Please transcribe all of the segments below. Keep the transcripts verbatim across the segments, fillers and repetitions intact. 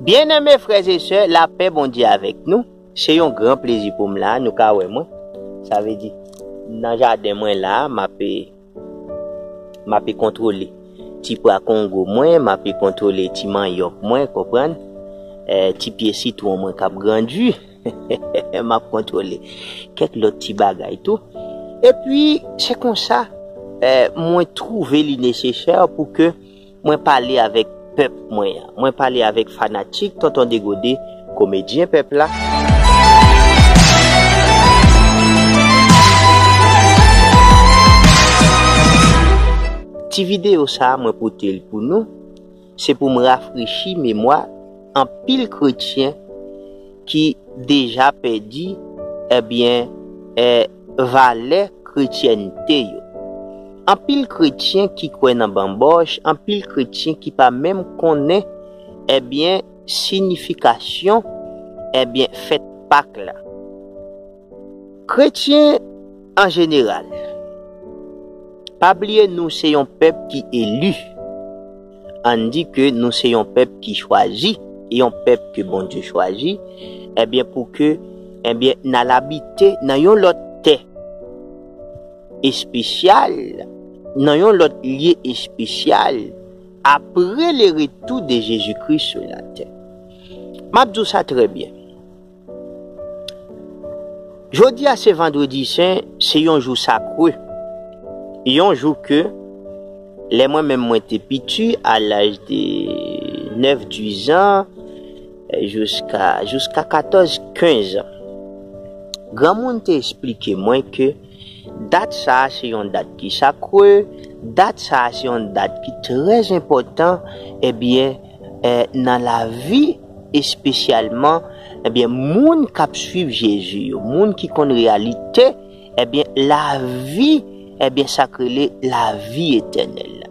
Byeneme frè e sè, lapè Bondye avèk nou. Se yon gran plezi pou m la, nou ka wè mwen. Sa vle di, nan jaden mwen la, m ape, m ape kontwole ti pwa kongo mwen, m ape kontwole ti manyòk mwen, konprann? Eh, ti pye sitwon mwen k ap grandi. M ap kontwole kèk lòt ti bagay tou. Epi, se konsa, eh, mwen twouve li nesesè pou ke mwen pale avèk pèp mwen an. Mwen pale avèk fanatik Tonton Degode, komedyen pèp la. Ti videyo sa a, mwen pote l pou nou. Se pou m rafrechi memwa anpil kretyen ki deja pèdi, ebyen, eh, valè kretyènte yo. Anpil kretyen ki kwè nan banbòch, anpil kretyen ki pa menm konnen, ebyen, siyifikasyon, ebyen, fèt Pak la. Kretyen an jeneral, pa bliye nou se yon pèp ki eli. Ann di ke nou se yon pèp ki chwazi, yon pèp ke Bondye chwazi, ebyen, pou ke, ebyen, n al abite nan yon lòt tè espesyal, nan yon lòt lye espesyal, apre le retour de Jésus-Christ sur la terre. M ap di w sa trè byen. Jodi a se Vandredi Sen, se yon jou sakre. Yon jou ke, lè mwen menm mwen te piti, a laj de nèf, diz an, jiska, jiska katòz, kenz an, granmoun te esplike mwen ke dat sa a se yon dat ki sakre, dat sa a se yon dat ki trè enpòtan, ebyen, eh, nan lavi, espesyalman, ebyen, moun k ap swiv Jezi yo, moun ki konn reyalite, ebyen, lavi, ebyen, sa k rele lavi etènèl la.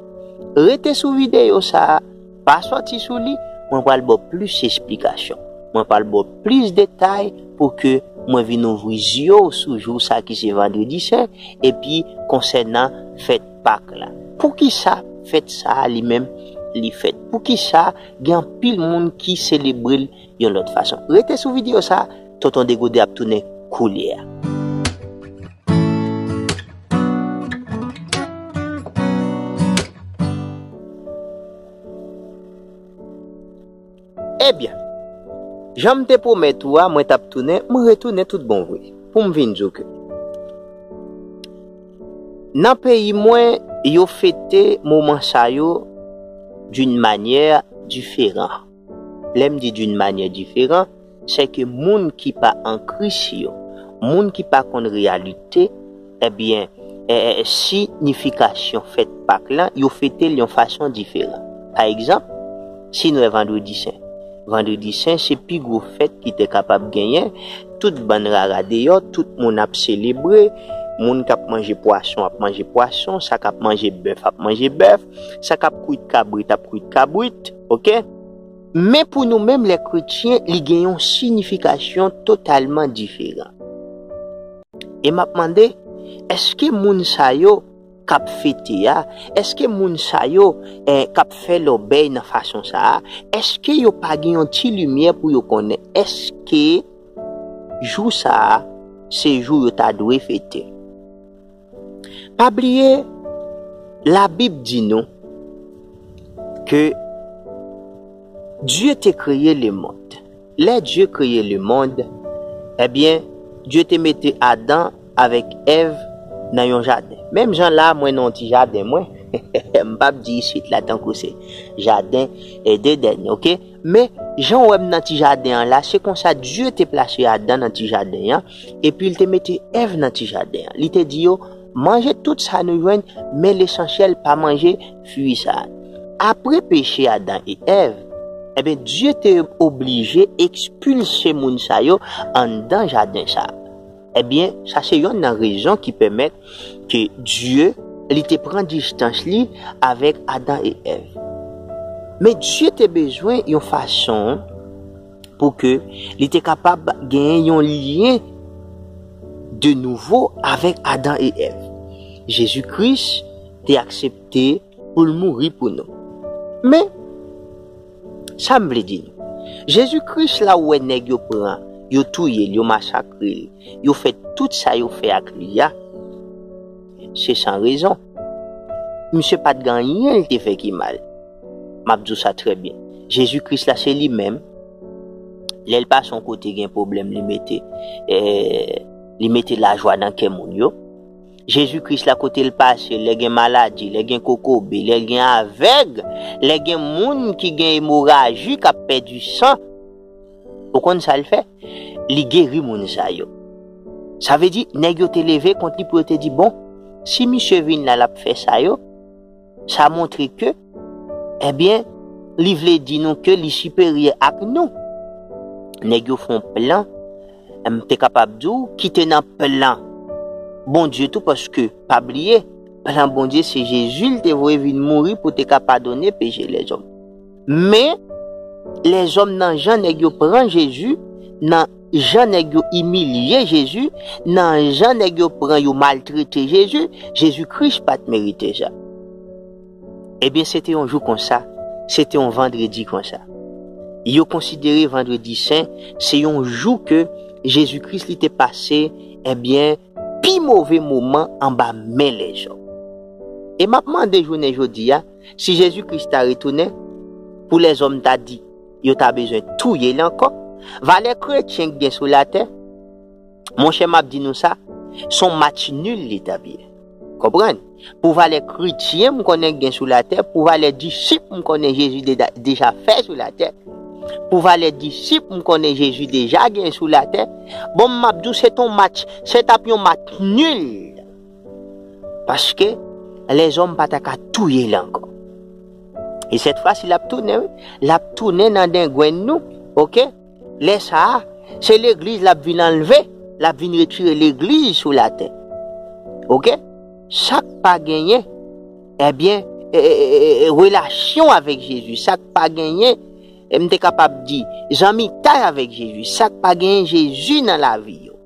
Rete sou videyo sa a, pa sòti sou li, mwen pral ba w plis esplikasyon. Mwen pral ba w plis detay pou ke mwen vin ouvri zye w sou jou sa ki se Vandredi Sen, epi konsènan fèt Pak la. Poukisa fèt sa a li menm li fèt? Poukisa gen anpil moun ki selebre l yon lòt fason? Rete sou videyo sa a, Tonton Degode ap tounen koulye a. Ebyen, jan m te pwomèt ou a, mwen t ap tounen, m retounen tout bon vre. Pou m vin di w ke nan peyi mwen, yo fete moman sa yo d'une manière différente. Lè m di d'une manière différente, se ke moun ki pa an Kris yo, moun ki pa konn reyalite, ebyen, eh, eh, siyifikasyon fèt Pak lan, yo fete l yon fason diferan. Pa egzanp, si n wè Vandredi Sen. Vandredi Sen se pi gwo fèt ki te kapab genyen. Tout bann rara deyò, tout moun ap selebre. Moun k ap manje pwason ap manje pwason, sa k ap manje bèf ap manje bèf, sa k ap kwit kabrit ap kwit kabrit, oke? Men pou nou menm, lè kretyen, li gen yon siyifikasyon totalman diferan. E m ap mande, èske moun sa yo k ap fete a, èske moun sa yo, eh, k ap fè lòbèy nan fason sa a, èske yo pa gen yon ti limyè pou yo konnen èske jou sa a se jou yo ta dwe fete? Pa bliye, Labib di nou ke Dieu te créé le monde. Lè Dieu créé le monde, ebyen, Dieu te mete Adan avèk Èv nan yon jaden. Menm jan la, mwen nan yon ti jaden, mwen. M p ap di isit la tankou se jaden, eh, Edèn, oke? Men, jan w wè m nan ti jaden an la, se konsa Dieu te plase Adan nan ti jaden an, epi l te mete Èv nan ti jaden an. Li te di yo, manje tout sa nou jwenn, men lesansyèl pa manje fwi sa a. Apre peche Adan e Èv, ebyen, Dieu te oblije ekspilse moun sa yo anndan jaden sa a. Ebyen, sa se yonn nan rezon ki pèmèt ke Dieu, li te pran distans li avèk Adan e Èv. Men Dieu te bezwen yon fason pou ke li te kapab genyen yon lyen de nouvo avèk Adan e Èv. Jezi Kris te aksepte pou l mouri pou nou. Men, sa m vle di nou, Jezi Kris la ou wè nèg yo pran, yo touye l, yo masakre l, yo fè tout sa yo fè ak li a, se san rezon. Misye pa t gen anyen l te fè ki mal. M ap di w sa trè byen. Jezi Kris la se li menm. Lè l pase yon kote gen pwoblèm, li mete, eh, li mete lajwa nan kè moun yo. Jezi Kris la kote l pase, lè gen maladi, lè gen kokobe, lè gen avèg, lè gen moun ki gen emoraji, k ap pèdi san, ou konn sa l fè? Li geri moun sa yo. Sa vle di, nèg yo te leve kont li pou yo te di, bon, si misye vin la, l ap fè sa yo, sa montre ke, ebyen, li vle di nou ke li siperyè ak nou. Nèg yo fè yon plan, m te kapab di w, ki te nan plan Bondye tou, paske, pa bliye, plan Bondye se Jezi l te voye vin mouri pou te ka padone peche lèzòm. Men, lèzòm nan jan nèg yo pran Jezi, nan jan nèg yo imilye Jezi, nan jan nèg yo pran yo maltrete Jezi, Jezi Kris pa t merite sa. Ebyen, se te yon jou konsa, se te yon vandredi konsa. Yo konsidere vandredi sen, se yon jou ke Jezi Kris li te pase, ebyen, pi move moman anba men lèzòm. E m ap mande jounen jodi a, si Jezi Kris ta retounen, pou lèzòm ta di, yo ta bezwen touye l ankò. Valè kretyen k gen sou latè, monchè, m ap di nou sa, se yon match nul li t ap ye. Konprann? Pou valè kretyen m konnen k gen sou latè, pou valè disip m konnen Jezi de-, deja fè sou latè, pou valè disip m konnen Jezi deja gen sou latè, bon, m ap di w, se t on match, se t ap yon match nul. Paske lèzòm pa ta ka touye l ankò. E sèt fwa si l ap tounen, wi. L ap tounen nan dengwenn nou, oke? Lè sa a, se legliz l ap vin anlve, l ap vin retire legliz sou latè. Oke? Sa k pa genyen, ebyen, e, e, e, e, relasyon avèk Jezi, sa k pa genyen, e m te kapab di, zanmitay avèk Jezi, sa k pa genyen Jezi nan lavi yo,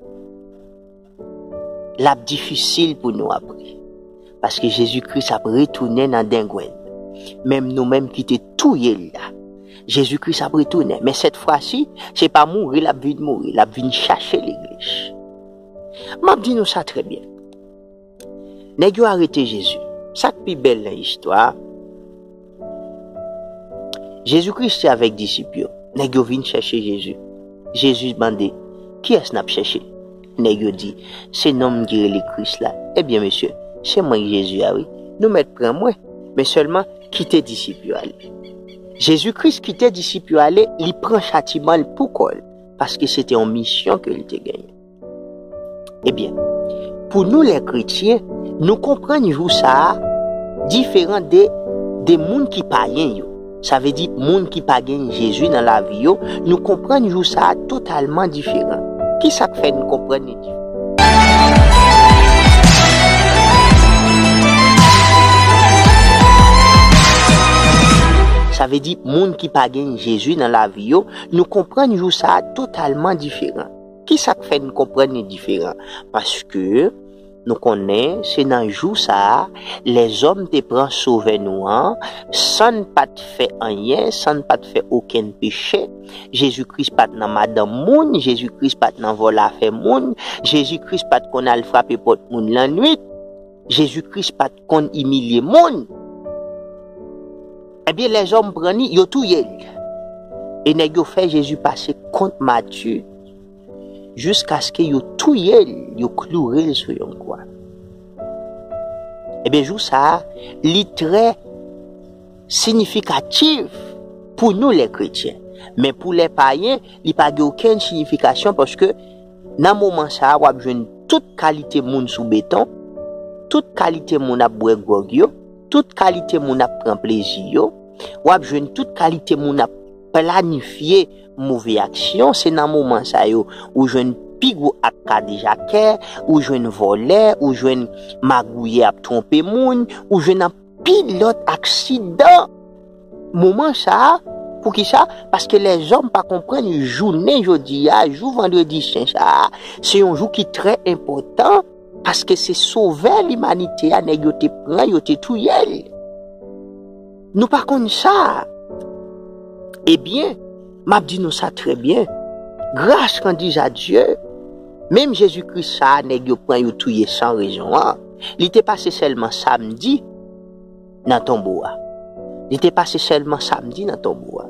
l ap difisil pou nou apre. Paske Jezi Kris ap retounen nan dengwenn. Menm nou menm ki te touye l la. Jezi Kris ap retounen. Men sèt fwa si, se pa mouri l ap vin mouri, l ap vin chache legliz. M ap di nou sa trè byen. Nèg yo arete Jezi. Sa k pi bèl nan istwa a, Jezi Kris te avèk disip yo. Nèg yo vin chèche Jezi. Jezi mande, kiyès n ap chèche? Nèg yo di, se nonm ki rele Kris la. Ebyen, mesye, se mwen k Jezi a, wi. Nou mèt pran mwen, men sèlman kite disip yo ale. Jezi Kris kite disip yo ale, li pran chatiman l pou kò l, paske se te yon misyon ke l te genyen. Ebyen, pou nou lè kretyen, nou konprann jou sa a diferan de, de moun ki payen yo. Sa vle di, moun ki pa gen Jezi nan lavi yo, nou konprann jou sa a totalman diferan. Ki sa k fè nou konprann li diferan? Sa vle di, moun ki pa gen Jezi nan lavi yo, nou konprann jou sa a totalman diferan. Ki sa k fè n konprann li diferan? Paske nou konnen se nan jou sa a, lèzòm te pran Sovè nou an, san n pa t fè anyen, san n pa t fè okenn peche. Jezi Kris pa t nan madanm moun, Jezi Kris pa t nan vòlè afè moun, Jezi Kris pa t konn al frape pòt moun lannwit, Jezi Kris pa t konn imilye moun. Ebyen, lèzòm pran li, yo touye l. E nèg yo fè Jezi pase kont mati, jiskaske yo touye l, yo kloure l sou yon kwa. Ebyen, jou sa a, li trè siyifikatif pou nou lè kretyen. Men pou lè payen, li pa gen okenn siyifikasyon, paske nan moman sa a, w ap jwenn tout kalite moun sou beton, tout kalite moun ap bwè gwòg yo, tout kalite moun ap pran plezi yo, w ap jwenn tout kalite moun ap planifye move aksyon. Se nan moman sa yo ou jwenn pi gwo ak kadejakè, ou jwenn vòlè, ou jwenn magouyè ap twonpe moun, ou jwenn anpil lòt aksidan. Moman sa a, poukisa? Paske lèzòm pa konprann jounen jodi a, jou vandredi sen sa a, se yon jou ki trè enpòtan, paske se Sovè limanite a, nèg yo te pran, yo te touye l. Nou pa konn sa. Ebyen, M ap di nou sa trè byen. Grâce rendue à Dieu. Menm Jezi Kris sa a, nèg yo pran yo touye san rezon an, li te pase sèlman samdi nan tonbo a. Li te pase sèlman samdi nan tonbo a.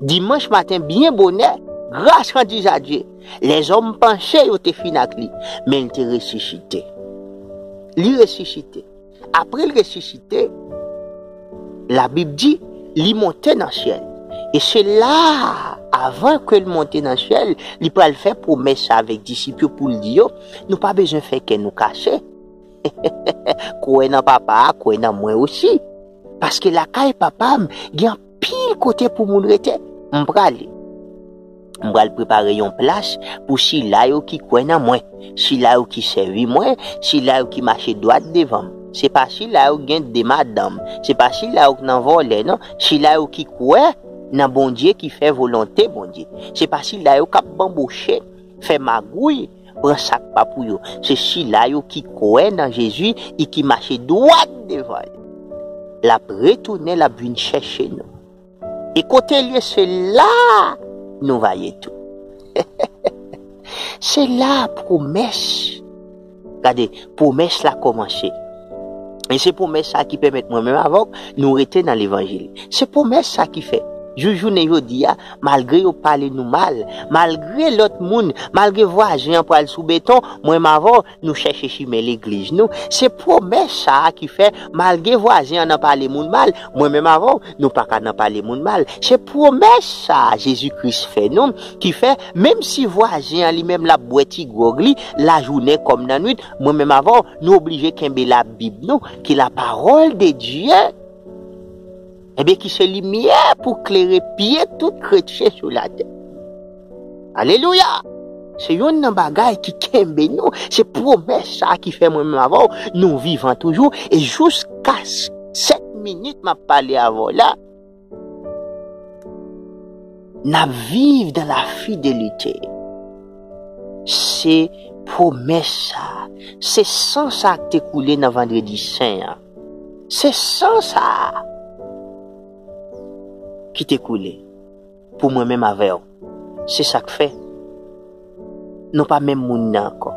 Dimanch maten, byen bonè, grâce rendue à Dieu, lèzòm panse yo te fin ak li, men li te resisite. Li resisite. Apre l resisite, Labib di, li monte nan syèl. E se la, avan ke l monte nan syèl, li pral fè pwomès sa avèk disip yo pou l di yo, nou pa bezwen fè kè nou kache. Kwè nan Papa a, kwè nan mwen osi. Paske lakay Papa m, gen anpil kote pou moun rete. M prale. M pral prepare yon plas pou sila yo ki kwè nan mwen, sila yo ki sèvi mwen, sila yo ki mache dwat devan m. Se pa sila yo ki gen de madanm, se pa sila yo ki nan vòlè, non. Sila yo ki kwè nan Bondye, ki fè volonte Bondye. Se pa sila yo k ap banboche, fè magouy, pran sa k pa pou yo. Se sila yo ki kwè nan Jezi e ki mache dwat devan li. L ap retounen, l ap vin chèche nou. E kote l ye, se la nou va ye tou. Se la pwomès. Gade, pwomès la kòmanse. E se pwomès sa ki pèmèt mwen menm avè w, nou rete nan levanjil. Se pwomès sa ki fè, jou jounen jodi a, malgre yo pale nou mal, malgre lòt moun, malgre vwazen an pral sou beton, mwen menm avè w, nou chèche chimen legliz nou. Se pwomès sa a ki fè, malgre vwazen an nan pale moun mal, mwen menm avè w, nou pa ka nan pale moun mal. Se pwomès sa a Jezi Kris fè nou, ki fè, menm si vwazen an li menm l ap bwè ti gwòg li, lajounen kòm nan nwit, mwen menm avè w, nou oblije kenbe Labib nou, ki la parole de Dieu. Ebyen, ki se limyè pou klere pye tout kretyen sou latè. Alelouya! Se youn nan bagay ki kenbe nou, se pwomès sa a ki fè mwen menm avè w, nou vivan toujou, e jiska s-, sèt minit m ap pale avè w la, n ap viv dans la fidélité. Se pwomès sa a, se san sa a ki te koule nan Vandredi Sen an. Se san sa a ki te koule pou mwen menm avè w. Se sa k fè nou pa menm moun nan ankò.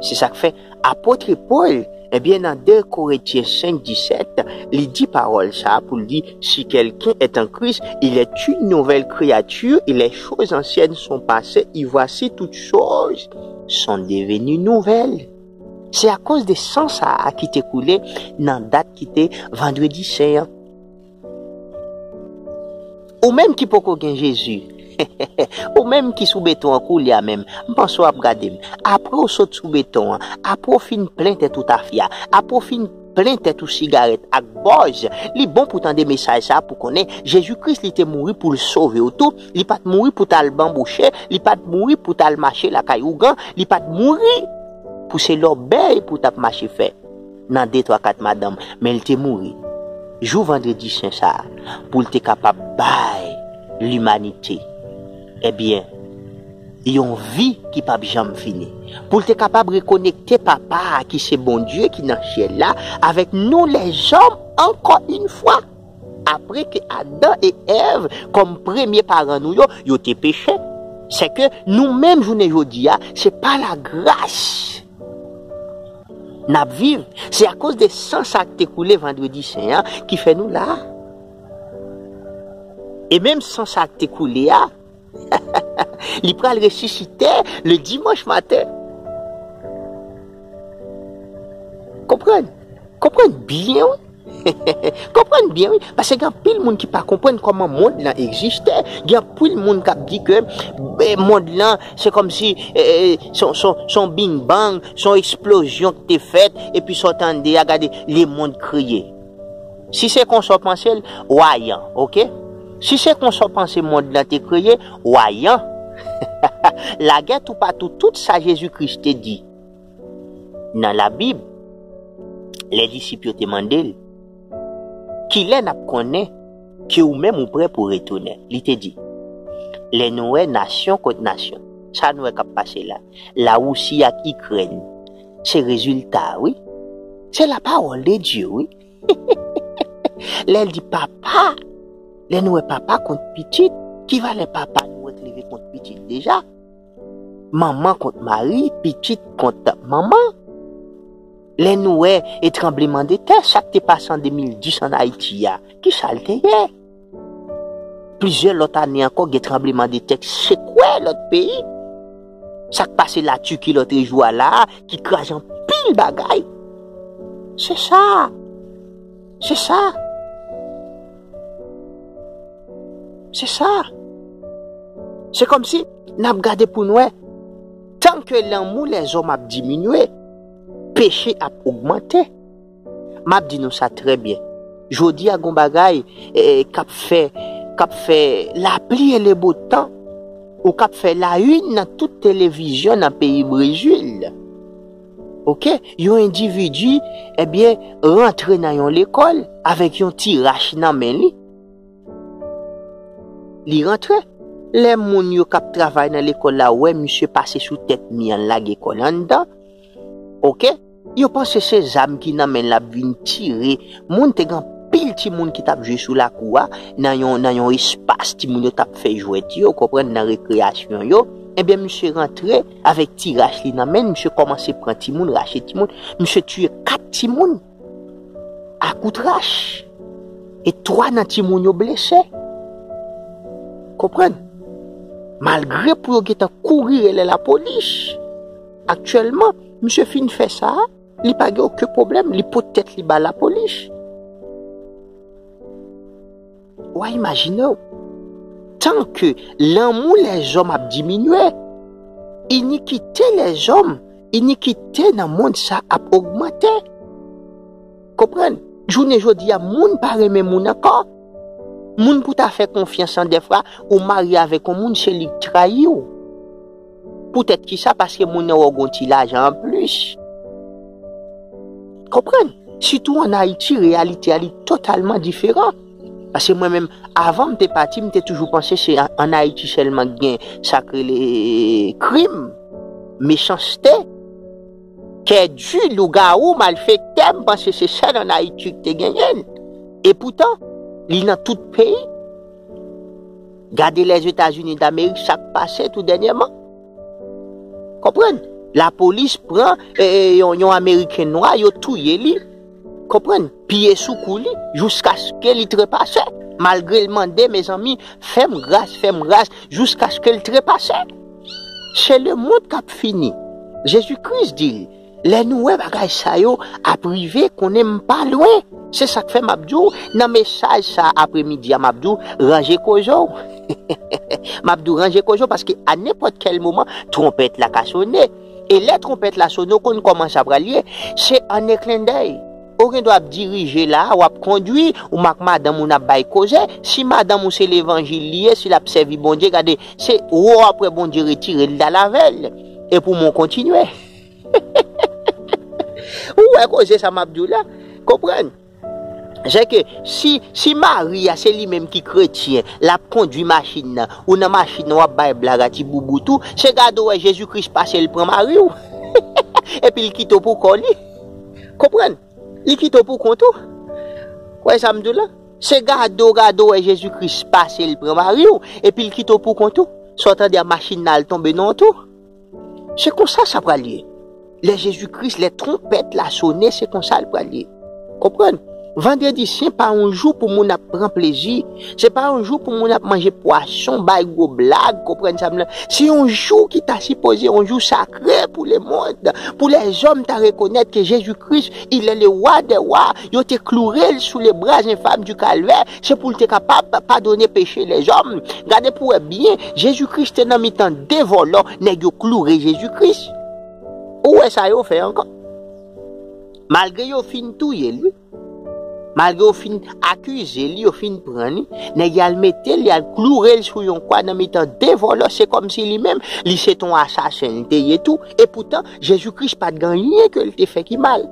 Se sa k fè apot Pòl, ebyen, nan de Korentyen senk disèt, li di pawòl sa a pou l di, si quelqu'un est en Christ, il est une nouvelle créature, et les choses anciennes sont passées, et voici toutes choses sont devenues nouvelles. Se akoz de san sa a ki te koule nan dat ki te Vandredi Sen an. Ou menm ki poko gen Jezi, ou menm ki sou beton an koulye a menm, m panse w ap gade m. Apre w sot sou beton an, apre w fin plen tèt ou tafya, apre w fin plen tèt ou sigarèt ak bòz, li bon pou w tande mesaj sa a pou konnen Jezi Kris li te mouri pou l sove w tou. Li pa t mouri pou t al banboche, li pa t mouri pou t al mache lakay ougan, li pa t mouri pou se lòbèy pou w t ap mache fè nan de, twa, kat madanm, men l te mouri jou Vandredi Sen sa a, pou l te kapab bay limanite, ebyen, yon vi ki p ap janm fini, pou l te kapab rekonekte Papa a, ki se Bondye ki nan syèl la, avèk nou lèzòm, ankò yon fwa. Apre ke Adan e Èv, kòm premye paran nou yo, yo te peche, sèke nou menm, jounen jodi a, se pa lagras n ap viv. Se akoz de san sa k te koule Vandredi Sen an ki fè nou la a. E menm san sa k te koule a, li pral resisite le dimanch maten. Konprann? Konprann byen, wi. Konprann byen, wi. Paske gen anpil moun ki pa konprann kòman mond lan egziste. Gen anpil moun k ap di ke, eh, mond lan, se kòmsi, eh, eh, se yon, se yon, se yon bing bang, se yon eksplozyon ki te fèt, epi sa w tande a, gade, le monde créé. Si se konsa w panse l, w ayan, oke? Si se konsa w panse mond lan te kreye, w ayan. Lagè toupatou, tout sa Jezi Kris te di nan Labib, lè disip yo te mande l, kilè n ap konnen ke ou menm ou prè pou retounen? Li te di, lè nou wè nasyon kont nasyon, sa nou wè k ap pase la, Lawousi ak Ikrèn, se rezilta, wi. Se la parole de Dieu, wi. Lè l di papa, lè nou wè papa kont pitit, Ki valè papa nou wè k leve kont pitit deja? Manman kont mari, pitit kont manman. Lè nou wè e tranbleman de tè, sa k te pase an de mil dis an Ayiti a, ki sa l te ye? Plizyè lòt ane ankò, gen tranbleman de tè k sekwe lòt peyi. Sa k pase Latiki lòt jou a la a, ki kraze anpil bagay. Se sa. Se sa. Se sa. Se kòmsi n ap gade pou n wè, tan ke lanmou lèzòm ap diminye, peche ap ogmante. M ap di nou sa trè byen. Jodi a, gon bagay, eh, k ap fè, k ap fè lapli e le bo tan, ou k ap fè la une nan tout televizyon nan peyi Brezil. Oke? Yon endividi, ebyen, rantre nan yon lekòl avèk yon ti rach nan men li. Li rantre. Lè moun yo k ap travay nan lekòl la wè misye pase sou tèt mi an, lage kò l anndan, oke? Yo panse se zam ki nan men l ap vin tire. Moun, te gen anpil timoun ki t ap jwe sou lakou a, nan yon, nan yon espas timoun yo t ap fè jwèt yo, konprann, nan rekreyasyon yo. Ebyen, misye rantre avèk ti rach li nan men l, misye kòmanse pran timoun, rache timoun. Misye tiye kat timoun a kout rach. E twa nan timoun yo blese. Konprann? Malgre pou yo gentan kouri rele lapolis. Aktyèlman, misye fin fè sa, li pa gen okenn pwoblèm, li pot tèt li ba lapolis. W a imajine w, tan ke lanmou lèzòm ap diminye, inikite lèzòm, inikite nan mond sa ap ogmante. Konprann? Jounen jodi a, moun pa renmen moun ankò. Moun pou ta fè konfyans an dèfwa, ou marye avèk yon moun, se li k trayi w. Poutèt ki sa? Paske moun nan wè w gon ti lajan anplis. Konprann? Sitou ann Ayiti, reyalite a li totalman diferan. Paske mwen menm, avan m te pati, m te toujou panse se an, ann Ayiti sèlman k gen sa k rele krim, mechanste, kè di, lougawou, malfektè, m panse se sèl ann Ayiti k te genyen l. Epoutan, li nan tout peyi. Gade Lèzetazini Damerik, sa k pase tou dènyèman. Konprann? Lapolis pran, eh, eh, yon, yon Ameriken nwa, yo touye li. Konprann? Piye sou kou li, jiskaske li trepase. Malgre l mande, mezanmi, fè m gras, fè m gras, jiskaske l trepase. Se lemonn k ap fini. Jezi Kris di l, lè nou wè bagay sa yo ap rive, konnen m pa lwen. Se sa k fè m ap di w, nan mesaj sa apremidi a, m ap di w, ranje koze w. M ap di w, ranje koze w, paske a nenpòt kèl moman, twonpèt la ka sone. E lè twonpèt la sone, w konn kòman sa pral ye. Se an en klen dèy. Ou gen dwa ap dirije la, w ap kondwi, ou m ak madanm ou n ap bay koze. Si madanm ou se levanjil li ye, si l ap sèvi Bondye, gade, se ou w ap wè Bondye retire l dal avè l. Epi w menm w kontinye. Ou wè koze sa m ap di w la? Konprann? Se ke si, si mari a se li menm ki kretyen, l ap kondwi machin nan, ou nan machin nan w ap bay blag a ti boubout ou, se gade w wè Jezi Kris pase l pran mari w. Epi l kite w pou kò li. Konprann? Li kite w pou kont ou. Ou wè sa m di w la? Se gade w, gade w wè Jezi Kris pase l pran mari w, epi l kite w pou kont ou. Sa w tande a, machin nan al tonbe nan yon twou. Se konsa sa pral ye. Lè Jezi Kris, lè twonpèt la sone, se konsa l pral ye. Konprann? Vandredi sen pa yon jou pou moun ap pran plezi. Se pa yon jou pou moun ap manje pwason, bay gwo blag, konprann sa m la. Se yon jou ki ta sipoze yon jou sakre pou lemonn, pou lèzòm ta rekonèt ke Jezi Kris, il est le roi des rois. Yo te kloure l sou le bras infâme du calvaire, se pou l te kapab padone peche lèzòm. Gade pou wè byen, Jezi Kris te nan mitan de vòlò, nèg yo kloure Jezi Kris. Ou wè sa yo fè ankò? Malgre yo fin touye l, wi. Malgre yo fin akize li, yo fin pran li, nèg y al mete l, y al kloure l sou yon kwa nan mitan de vòlò, se kòmsi li menm, li se t on asasen, li te ye tou. Epoutan, Jezi Kris pa t gen anyen ke l te fè ki mal.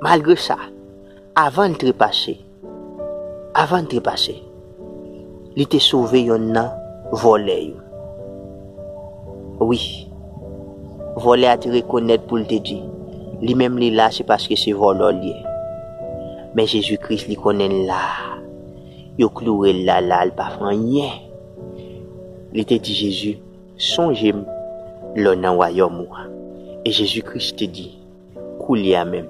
Malgre sa, avan l trepase, avan l trepase, li te sove yonn nan vòlè yo. Wi, vòlè a te rekonèt pou l te di, li menm li la, se paske se vòlò l ye. Men Jezi Kris, li konnen l la. yo kloure l la, la, l pa fè anyen. Li te di Jezi, sonje m lè w nan wayòm ou a. E Jezi Kris te di, koulye a menm,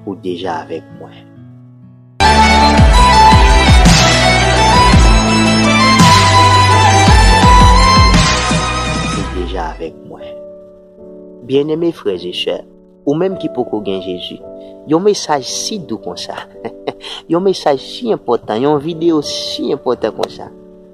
ou deja avèk mwen. Ou deja avèk mwen. Byeneme frè e sè, ou menm ki poko gen Jezi, yon mesaj si dou konsa, yon mesaj si enpòtan, yon videyo si enpòtan konsa,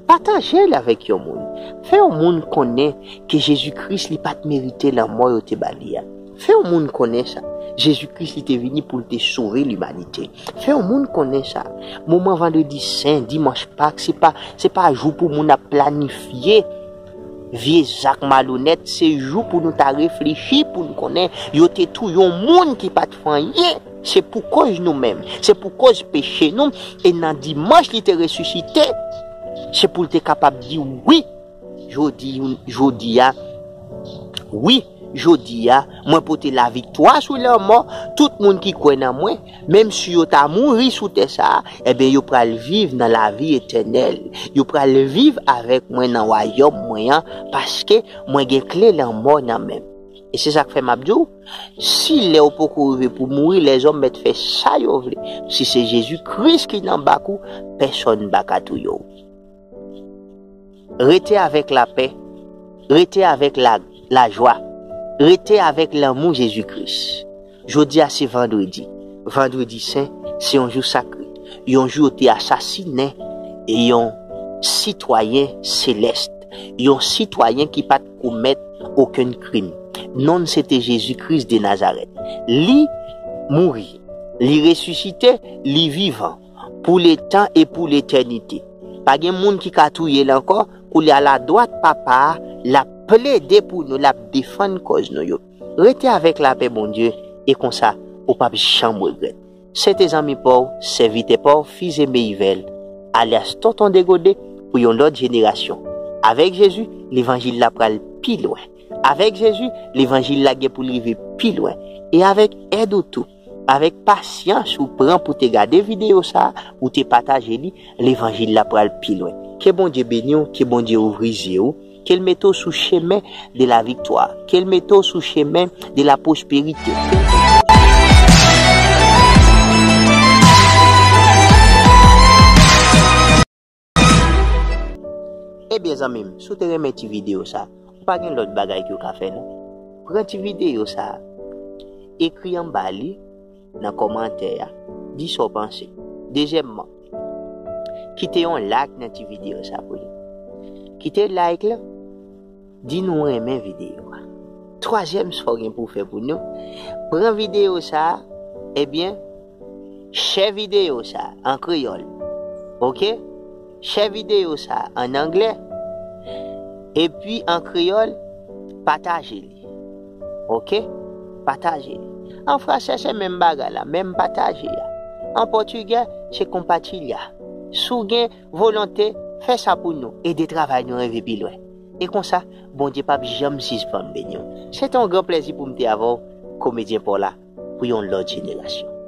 pataje l avèk yon moun. Fè yon moun konnen ke Jezi Kris li pa t merite lanmò yo te ba li a. Fè yon moun konnen sa. Jezi Kris li te vini pou l te sove limanite. Fè yon moun konnen sa. Moman Vandredi Sen, Dimanch Pak, se pa, se pa jou pou moun ap planifye vye zak malonèt, se jou pou nou ta reflechi, pou n konnen yo te touye yon moun ki pa t fè anyen. Se pou kòz nou menm, se pou kòz peche nou, e nan dimanch li te resisite, se pou l te kapab di wi, jodi, jodi a, wi, jodi a, mwen pote laviktwa sou lanmò, tout moun ki kwè nan mwen, menm si yo ta mouri sou tè sa a, ebyen yo pral viv nan lavi etènèl. Yo pral viv avèk mwen nan wayòm mwen an, paske mwen gen kle lanmò nan men m. E se sa k fè m ap di w, si lè w poko rive pou mouri, lèzòm mèt fè sa yo vle. Si se Jezi Kris ki nan bak ou, pèsonn pa ka touye w. Rete avèk lapè, rete avèk la, lajwa, rete avèk lanmou Jezi Kris. Jodi a se vandredi. Vandredi Sen, se yon jou sakre. Yon jou yo te asasinen yon sitwayen selès, yon sitwayen ki pa t komèt okenn krim. Non l se te Jezi Kris de Nazarèt. Li mouri, li resisite, li vivan pou letan e pou letènite. Pa gen moun ki ka touye l ankò, koulye a l adwat Papa a, l ap plede pou nou, l ap defann kòz nou yo. Rete avèk lapè Bondye, e konsa, ou p ap janm regrèt. Se te zanmi pa w, sèvitè pa w, Fizeme Yvel, alyas Tonton Degode, pou yon lòt jenerasyon. Avèk Jezi, levanjil la pral pi lwen. Avèk Jezi, levanjil la gen pou l rive pi lwen. E avèk èd ou tou, avèk pasyans ou pran pou te gade videyo sa a, ou te pataje li, levanjil la pral pi lwen. Ke Bondye beni w, ke Bondye ouvri zye w, ke l mete w sou chemen de la viktwa, ke l mete w sou chemen de la pwosperite. Ebyen, zanmi m, si w te renmen ti videyo sa, ou pa gen lòt bagay ke w ka fè, non? Pran ti videyo sa, ekri anba li, nan kòmantè a, di sa w panse. Dezyèmman, kite yon like nan ti videyo sa pou li. Kite like la, di nou renmen videyo a. Twazyèm sa w gen pou w fè pou nou, pran videyo sa, ebyen, share videyo sa an kreyòl. Oke? Share videyo sa an anglè. Epi an kreyòl, pataje li. Oke? Pataje li. An fransè, se menm bagay la, menm pataje a. An pòtigè, se compartilhar. Si w gen volonte, fè sa pou nou. Ede travay nou rive pi lwen. E konsa, Bondye p ap janm sispann beni w. Se te yon gran plèzi pou m te avè w, komedyen pa w la, pou yon lòt jenerasyon.